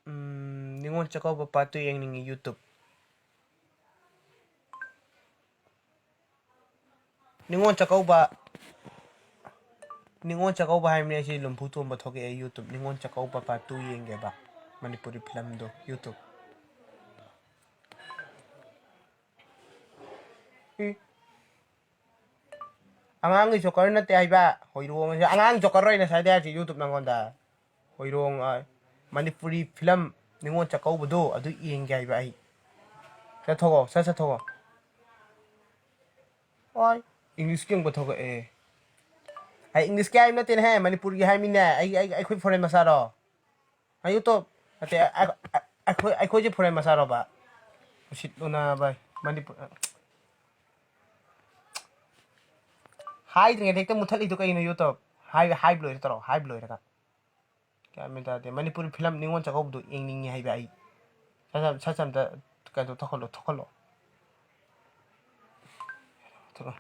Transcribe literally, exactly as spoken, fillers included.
ꯎꯝ, Ningol Chakkouba part two ꯌꯦꯡꯅꯤꯡꯉꯤ YouTube꯫ Ningol Chakkouba, Ningol Chakkouba ꯍꯥꯏꯕꯅꯦ ꯑꯩꯁꯦ ꯂꯨꯝꯐꯨ ꯇꯣꯝꯕ ꯊꯣꯛꯂꯛꯑꯦ YouTube꯫ Ningol Chakkouba part two ꯌꯦꯡꯒꯦꯕ, Manipuri filmꯗꯣ YouTube꯫ ꯎꯝ꯫ ꯑꯉꯥꯡꯒꯤ Joker ꯅꯠꯇꯦ ꯍꯥꯏꯕ, ꯍꯣꯏꯔꯣꯡ ꯑꯁꯦ꯫ ꯑꯉꯥꯡ Joker ꯑꯣꯏꯅ ꯁꯥꯏꯗ ꯍꯥꯏꯔꯁꯤ YouTube ꯅꯪꯉꯣꯟꯗ꯫ ꯍꯣꯏꯔꯣꯡ, ꯑ, ꯃꯅꯤꯄꯨꯔꯤ film ꯅꯤꯉꯣꯜ ꯆꯥꯛꯀꯧꯕꯗꯣ ꯑꯗꯨ ꯌꯦꯡꯒꯦ ꯍꯥꯏꯕ ꯑꯩ꯫ ꯆꯠꯊꯣꯛꯑꯣ, ꯁꯠ ꯆꯠꯊꯣꯛꯑꯣ꯫ ꯍꯣꯏ, Englishꯀꯤ ꯑꯃꯨꯛꯀ ꯊꯣꯛꯂꯛꯑꯦ꯫ ꯑꯩ Englishꯀꯤ ꯍꯥꯏꯕ ꯅꯠꯇꯦꯅꯦꯍꯦ, ꯃꯅꯤꯄꯨꯔꯒꯤ ꯍꯥꯏꯃꯤꯅꯦ꯫ ꯑꯩ, ꯑꯩ, ꯑꯩꯈꯣꯏ foreign ꯃꯆꯥꯔꯣ? ꯑꯩ YouTube ꯅꯠꯇꯦ, ꯑ-, ꯑ-, ꯑꯩꯈꯣꯏ, ꯑꯩꯈꯣꯏꯁꯦ foreign ꯃꯆꯥꯔꯣꯕ? ꯎꯁꯤꯠꯂꯨꯅ ꯚꯥꯏ, ꯃꯅꯤꯄꯨꯔ, ꯍꯥꯏꯗ꯭ꯔꯤꯉꯩꯗ ꯍꯦꯛꯇ ꯃꯨꯠꯊꯠꯂꯤꯗꯣ ꯀꯩꯅꯣ YouTube? ꯍꯥꯏ-, ꯍꯥꯏꯕ ꯂꯣꯏꯔ ꯇꯧꯔꯣ, ꯍꯥꯏꯕ ꯂꯣꯏꯔꯒ꯫ ꯒ꯭ꯌꯥꯟ ꯃꯦꯟ ꯇꯥꯗꯦ꯫ ꯃꯅꯤꯄꯨꯔꯤ film ꯅꯤꯉꯣꯜ ꯆꯥꯛꯀꯧꯕꯗꯣ ꯌꯦꯡꯅꯤꯡꯉꯤ ꯍꯥꯏꯕ ꯑꯩ꯫ ꯁꯠ ꯁꯠ, ꯁꯠ ꯁꯠ ꯑꯝꯇ ꯀꯩꯅꯣ ꯊꯣꯛꯍꯜꯂꯣ, ꯊꯣꯛꯍꯜꯂꯣ꯫